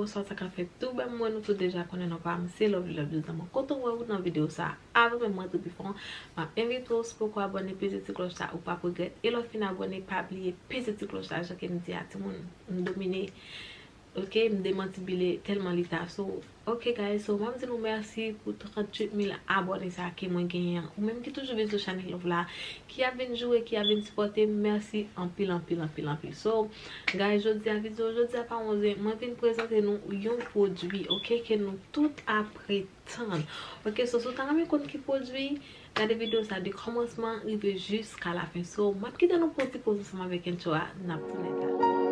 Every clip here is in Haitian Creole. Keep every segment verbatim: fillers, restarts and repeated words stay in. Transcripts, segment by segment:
Bonswa, sa k ap fèt tou? Bèm mwen, nou tout deja konnen non pa m se Lovely Love Dous Daman. Kontan wè ou nan videyo sa. Avan menm m rantre pi fon, m ap envite w, si w poko abòne, peze ti klòch sa, ou p ap regrèt. E lè w fin abòne, pa bliye peze ti klòch sa, jan ke m di a, timoun, m domine. Ok, m demantibile tèlman li ta so. Ok guys, so m ap di nou mèsi pou tranntuit mil abòne sa ke mwen genyen an. Ou menm ki toujou vin sou chanèl Love la, ki ap vin joure, ki ap vin sipòte m, mèsi anpil, anpil, anpil, anpil. So, guys, jodi a, videyo jodi a pa yon zen, mwen vin prezante nou yon pwodui, ok, ke nou tout ap ret tann. Ok, so, si w ta renmen konn ki pwodui, gade videyo sa de kòmansman rive jiska lafen. So, m ap kite nou pou ti poz ansanm avèk entwo a, n ap tounen talè.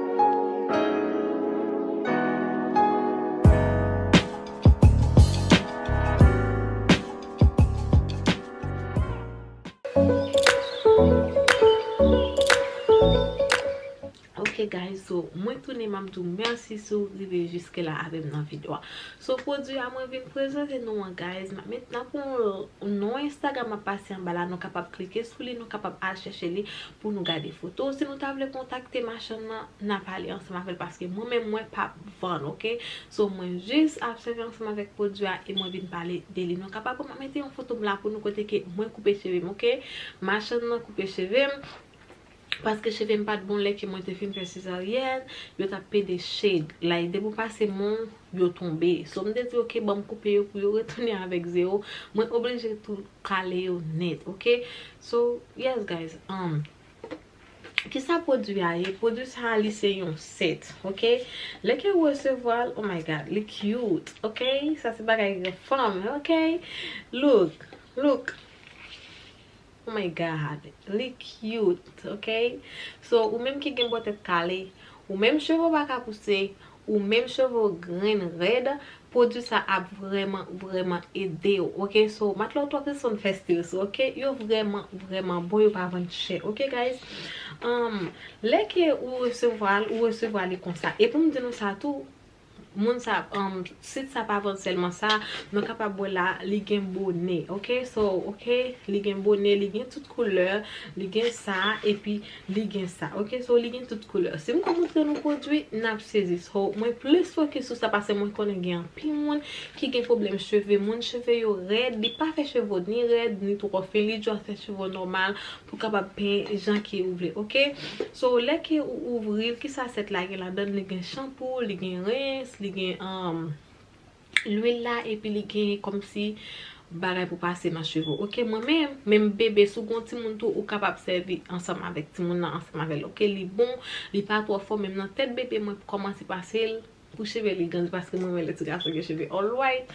Ok guys, so mwen tounen, m ap di w mèsi si w rive jiske la avè m nan videyo a. So pwodui a mwen vin prezante nou an guys, m ap met nan pou non Instagram ap pase anba la, nou kapab klike sou li, nou kapab al chèche li pou nou gade foto. Si nou ta vle kontakte machann nan, n a pale ansanm avè l paske mwen menm mwen p ap vann, ok? So mwen jis ap sèvi ansanm avèk pwodui a e mwen vin pale de li. Nou kapab, m ap mete yon foto m la pou nou kote ke mwen koupe cheve m, ok? Machann nan koupe cheve m. Paske cheve m pa t bon lè ke mwen te fin fè sezaryèn, yo t ap pede shade. Like, depi w pase men w, yo tonbe. So, m te di, ok, ban m koupe yo pou yo retounen avèk zewo. Mwen oblije tou kale yo nèt, ok? So, yes, guys, um, kisa pwodui a ye? Pwodui sa a, li se yon sèt, ok? Lè ke ou resevwa l, oh my God, li cute, ok? Sa se bagay fanm, ok? Look, look. Oh my God, li cute, ok? So, ou menm ki gen bò tèt kale, ou menm cheve w pa ka pouse, ou menm cheve w grenn rèd, pwodui sa ap vrèman, vrèman ede w, ok? So, Matlotlot is on festival, so, ok? Yo vrèman, vrèman bon, yo pa vann chè, ok, guys? Um, lè ke ou resevwa l, ou resevwa li konsa. E pou m di nou sa tou, moun sa, um, sit sa pa vann sèlman sa, nou kapab wè la, li gen bonè, ok? So, ok, li gen bonè, li gen tout koulè, li gen sa, epi li gen sa, ok? So, li gen tout koulè. Si m ka montre nou pwodui, n ap sezi. So, mwen plis fokis sou sa, paske mwen konnen gen anpil moun ki gen pwoblèm cheve. Moun cheve yo rèd, li pa fè cheve w ni rèd, ni twò fen, li djòs fè cheve w nòmal, pou w kapab penyen jan ke ou vle, ok? So, lè ke ou ouvri l, kisa sèt la gen ladan l? Li gen chanpou, li gen rens, li gen, um, lwil la, epi li gen kòmsi bagay pou pase nan cheve w, ok? Mwen menm, menm bebe, si w gen yon timoun tou, ou kapab sèvi ansanm avèk timoun nan, ansanm avè l, ok? Li bon, li pa twò fò, menm nan tèt bebe, mwen kòmanse pase l, pou cheve li grandi, paske mwen renmen lè ti gason gen cheve all white.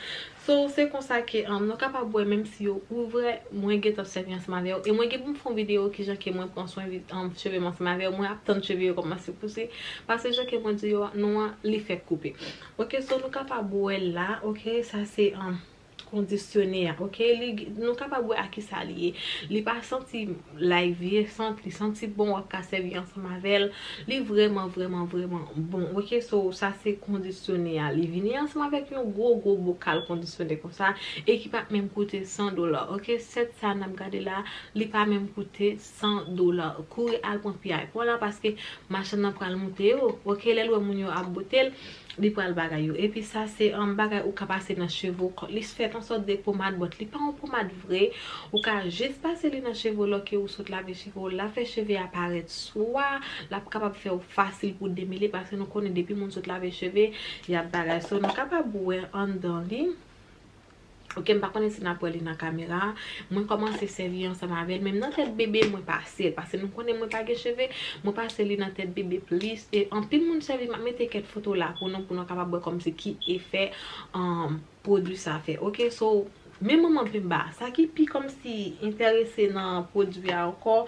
So, se konsa ke, um, nou kapab wè, menm si yo ouvè, mwen gentan sèvi ansanm avè yo. E mwen gen pou m fè yon videyo kijan ke mwen pran swen vi-, um, cheve m ansanm avè yo. Mwen ap tann cheve yo kòmanse pouse. Paske jan ke mwen di yo, non an, li fèk koupe. Ok, so nou kapab wè la, ok, sa se, um, kondisyone a, ok? Li, nou kapab wè a kisa li ye. Li pa santi like vye sant, li santi bon, w ap ka sèvi ansanm avè l. Li vrèman, vrèman, vrèman bon, ok? So, sa se kondisyone a. Li vini ansanm avèk yon gwo, gwo bokal kondisyone konsa e ki pa t menm koute san dola, ok? Sèt sa n ap gade la, li pa menm koute san dola. Kouri al pran pi a pon la paske machann nan pral moute yo, ok? Lè l wè moun yo ap bote l, li pral bagay yo. Epi sa se, um, bagay ou ka pase nan cheve w. Li fèt an sòt de pomad, but li pa yon pomad vre. Ou ka jis pase li nan cheve w lòke ou sot lave cheve w. L ap fè cheve a parèt swa, l ap kapab fè w fasil pou demele, paske nou konnen depi moun sot lave cheve, y ap bagay. So, nou kapab wè anndan li. Ok, m pa konnen si n ap wè li nan kamera. Mwen kòmanse sèvi ansanm avè l. Menm nan tèt bebe, mwen pase l. Paske nou konnen mwen pa gen cheve, mwen pase li nan tèt bebe plis. E anpil moun sèvi, m ap mete kèk foto la pou nou, pou nou kapab wè kòmsi ki efè, um, pwodui sa fè. Ok, so, men manman penba, sa ki pi kòmsi enterese nan pwodui a ankò,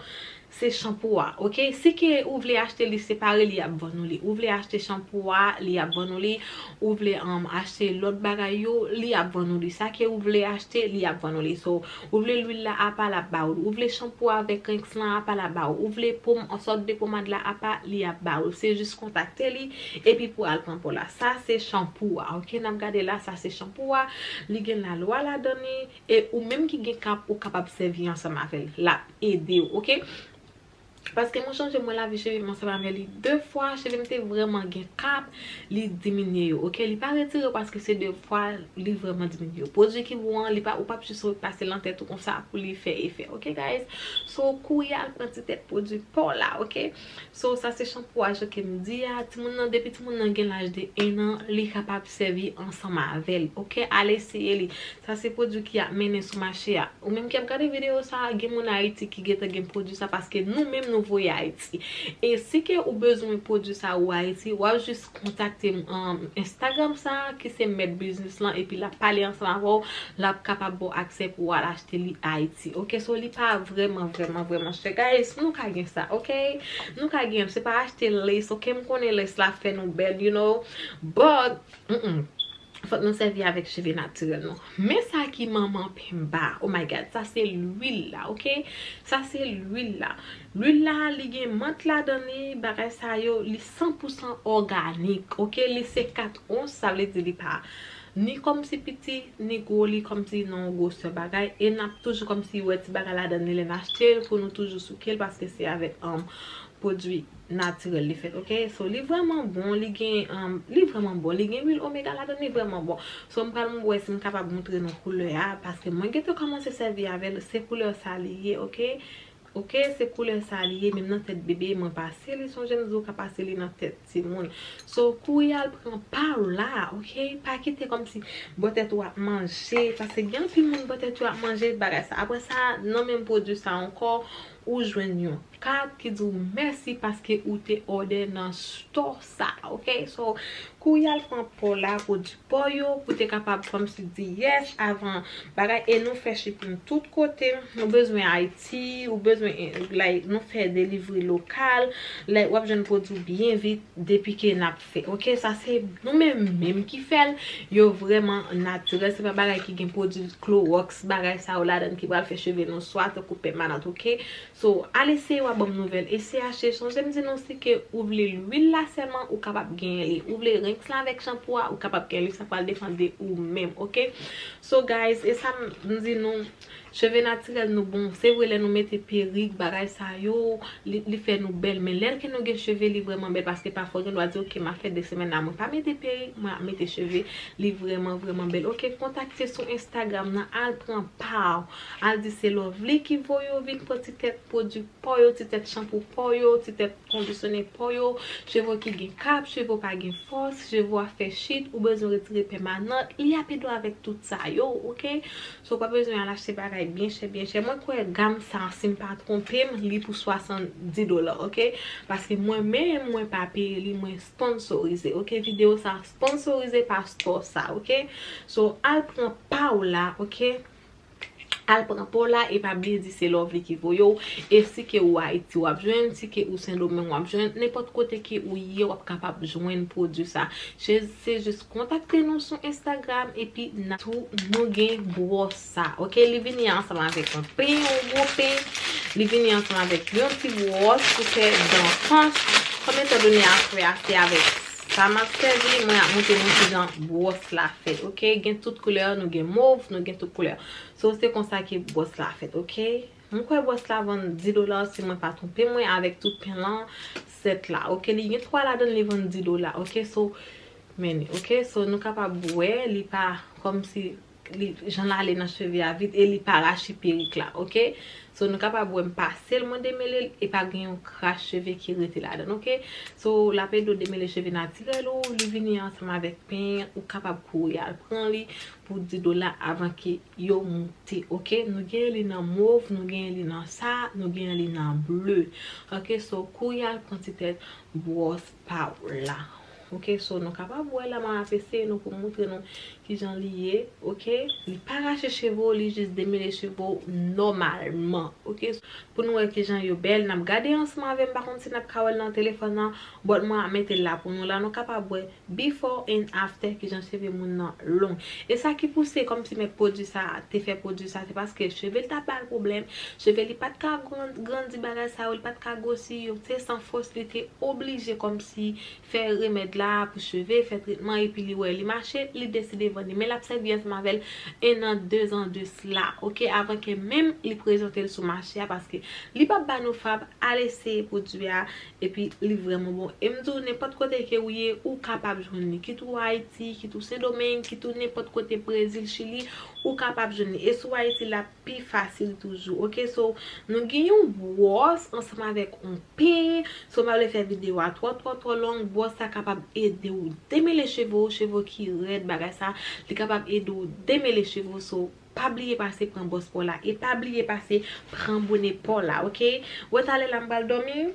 se chanpou a, ok? Si ke ou vle achte li separe, li ap vann ou li. Ou vle achte chanpou a, li ap vann ou li. Ou vle, um, achte lòt bagay yo, li ap vann ou li. Sa ke ou vle achte, li ap vann ou li. So, ou vle lwil la apa, l ap ba ou l. Ou vle chanpou avèk rens lan apa, l ap ba ou. Ou vle pom-, sòt de pomad la apa, li ap ba ou l. Se jis kontakte li, epi pou al pran pa w la. Sa se chanpou a, ok? N ap gade la, sa se chanpou a. Li gen lalwa ladan li. E ou menm ki gen kap, ou kapab sèvi ansanm avè l. L ap ede w, ok? Paske mwen chanje mwen lave cheve m ansanm avè li de fwa, cheve m te vrèman gen kap, li diminye yo, oke? Li pa retire yo paske se de fwa li vrèman diminye yo. Pwodui ki bon an, li pa, ou p ap jis pase l nan tèt ou konsa pou li fè efè, oke, guys? So, kouri al pran ti tèt pwodui pa w la, oke? So, sa se chanpou a, jan ke m di a. Timoun nan, depi timoun nan gen laj de en an, li kapab sèvi ansanm avè l, oke? Al eseye li. Sa se pwodui ki ap mennen sou mache a. Ou menm ki ap gade videyo sa a, gen moun Ayiti ki gentan gen pwodui sa, paske nou menm nou voye Ayiti. E si ke ou bezwen pwodui sa ou Ayiti, w ap jis kontakte m, um, Instagram sa a, ki se Mèt Biznis lan, epi l ap pale ansanm avè w, l ap kapab ba w aksè pou w al achte li Ayiti. Oke, so li pa vrèman, vrèman, vrèman chè. Guys, nou ka gen sa, oke? Nou ka gen, se pa achte lace, oke? M konnen lace la fè nou bèl, you know, but, mm-mm. Fòk nou sèvi avèk cheve natirèl nou. Men sa ki manman penba. Oh my God, sa se lwil la, oke? Sa se lwil la. Lwil la, li gen mant ladan li, bagay sa yo, li san pou san òganik, oke? Li se kat ons, sa vle di li pa ni kòmsi piti, ni gwo, li kòmsi nan yon gwosè bagay. E n ap toujou kòmsi wè ti bagay ladan li lè n achte l, pou nou toujou souke l, paske se avèk, um, pwodui natirèl li fèt, oke? So, li vrèman bon, li gen, um, li vrèman bon, li gen lwil omega ladan, li vrèman bon. So, m pral wè si m kapab montre nou koulè a, paske mwen gentan kòmanse sèvi avè l, se koulè sa li ye, oke? Oke, se koulè sa li ye, menm nan tèt bebe, mwen pase li, sonje m di w ka pase li nan tèt timoun. So, kouri al pran pa w la, oke? Pa kite kòmsi bò tèt ou ap manje, paske gen anpil moun bò tèt yo ap manje bagay sa. Apre sa, nan menm pwodui sa ankò, ou jwenn yon kat ki di w mèsi paske ou te òdè nan store sa, oke? So, kouri al pran pa w la, pwodui pa w yo, pou te kapab kòmsi di yes avan bagay, e nou fè shipping tout kote. Ou bezwen Ayiti, ou bezwen, eh, like, nou fè delivery lokal, like, w ap jwenn pwodui byen vit depi ke n ap fè, oke? Sa se nou menm menm ki fè l, yo vrèman natirèl, se pa bagay ki gen pwodui klowòks, bagay sa yo ladan ki pral fè cheve nou swa tankou pèmanant, oke? So, al eseye w a ban m nouvèl. Eseye achte. Sonje m di nou si ke ou vle lwil la sèlman, ou kapab genyen li. Ou vle renks la avèk chanpou a, ou kapab genyen li. Sa pral depann de ou menm, oke? So, guys, e sa m, m di nou, cheve natirèl nou bon. Se vre, lè nou mete perik, bagay sa yo, li, li fè nou bèl. Men lè ke nou gen cheve, li vrèman bèl. Paske pafwa, gen dwa di, oke, m ap fè de semèn la, mwen pa mete perik, mwen ap mete cheve. Li vrèman, vrèman bèl. Oke, kontakte sou Instagram nan, al pran pa w. Al di se Lovely ki voye w vin pran ti tèt pwodui pa w yo, ti tèt chanpou pa w yo, ti tèt kondisyone pa w yo, cheve w ki gen kap, cheve w pa gen fòs, cheve w ap fè chit, ou bezwen retire pèmanant, li ap ede w avèk tout sa yo, oke? So, w pa bezwen al achte bagay byen chè, byen chè. Mwen kwè gam sa, si m pa twonpe m, li pou swasanndis dola, oke? Paske mwen menm, mwen pa peye li, mwen sponsorize, oke? Videyo sa sponsorize pa store sa, oke? So, al pran pa w la, oke? Al pran pa w la, e pa bliye di se Lovely ki voye w. E si ke ou Ayiti w ap jwenn, si ke ou Sendomeng w ap jwenn, nenpòt kote ke ou ye w ap kapab jwenn pwodui sa. Se, se jis kontakte nou sou Instagram, epi n a tou nou gen bwòs sa, oke? Li vini ansanm avèk yon peny, yon gwo peny. Li vini ansanm avèk yon ti bwòs pou fè dan pans. Kòm etandone afè a se avèk sa m ap sèvi, mwen ap montre nou kijan bwòs la fèt, oke? Gen tout koulè, nou gen mov, nou gen tout koulè. So, se konsa ke bwòs la fèt, oke? Mwen kwè bwòs la vann dis dola, si mwen pa twonpe mwen, avèk tout peny lan, sèt la, oke? Li gen twa ladan, li vann dis dola, oke? So, men, oke? So, nou kapab wè, li pa kòmsi li, jan l ale nan cheve a vit, e li pa rache perik la, oke? So, nou kapab wè m pase l, mwen demele l, e pa gen yon kras cheve ki rete ladan, oke? So, l ap ede w demele cheve natirèl ou, li vini ansanm avèk peny, ou kapab kouri al pran li pou dis dola avan ke yo moute, oke? Nou gen li nan mov, nou gen li nan sa, nou gen li nan ble. Oke, so, kouri al pran ti tèt bwòs pa w la. Oke, so, nou kapab wè la, m ap eseye nou pou montre nou kijan li ye, oke? Li pa rache cheve w, li jis demele cheve w nòmalman, oke? Pou nou wè kijan yo bèl, n ap gade ansanm avè m, pa konn si n ap ka wè l nan telefòn nan, but mwen ap mete l la pou nou la, nou kapab wè before and after, kijan cheve moun nan long. E sa ki pouse kòmsi mèt pwodui sa, te fè pwodui sa, se paske cheve l t ap ba l pwoblèm, cheve li pa t ka gran-, grandi bagay sa yo, li pa t ka gwosi yo, te san fòs, li te oblije kòmsi fè remèd la pou cheve, fè tretman, epi li wè li mache, li deside vann li. Men l ap sèvi ansanm avè l en an, de zan de sla, oke? Avan ke menm li prezante l sou mache a, paske li p ap ba nou fab, al eseye pwodui a, epi li vrèman bon. E m di w, nenpòt kote ke ou ye, ou kapab jwenn li. Kit ou Ayiti, kit ou Sendomeng, kit ou nenpòt kote, Brezil, Chili, ou kapab jwenn li. E si w Ayiti, l ap pi fasil toujou, oke? So, nou gen yon bwòs ansanm avèk yon peny. So, m pa vle fè videyo a twò, twò, twò long. Bwòs sa kapab ede w demele cheve w, cheve w ki rèd, bagay sa, li kapab ede w demele cheve w. So, pa bliye pase pran bwòs pa w la. E pa bliye pase pran bonè pa w la, oke? Wè talè la m pral dòmi.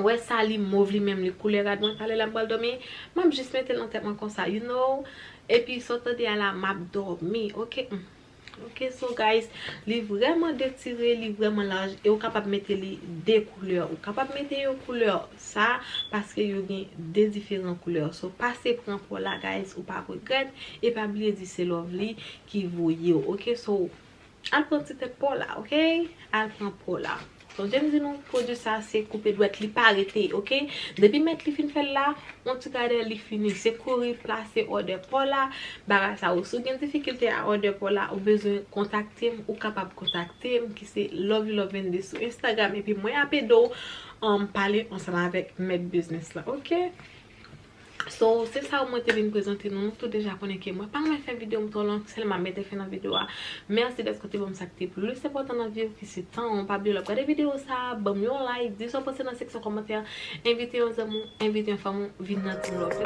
Wè sa li mov li menm, li koulè rad mwen, talè la m pral dòmi. M ap jis mete l nan tèt mwen konsa, you know. Epi sa w tande a la, m ap dòmi, oke? Hmm. Oke, so guys, li vrèman detire, li vrèman laj, e ou kapab mete li de koulè. Ou kapab mete yo koulè sa, paske yo gen de diferan koulè. So, pase pran pa w la, guys, ou p ap regrèt, e pa bliye di se Lovely ki voye w, oke? So, al pran ti tèt pa w la, oke? Al pran pa w la. Sonje m di nou, pwodui sa se koupe dwèt, li pa rete, oke? Depi mèt li fin fè l la, yon ti kadè li fini. Se kouri plase òdè pa w la, bagay sa yo. Si w gen difikilte a òdè pa w la, ou bezwen kontakte m, ou kapab kontakte m, ki se Lovely Love N D sou Instagram. Epi mwen ap ede w, um, pale ansanm avèk mèt biznis la, oke? So, se sa mwen te vin prezante nou. Nou tout deja konnen ke mwen pa renmen fè videyo m twò long, sèlman mete fen nan videyo a. Mèsi dèske w te ban m sa ki te plis enpòtan nan vi w, ki se tan w. Pa bliye w ap gade videyo sa, ban m yon like, di sa w panse nan seksyon kòmantè, envite yon zanmi w, envite yon fanmi w, vin nan Team Love.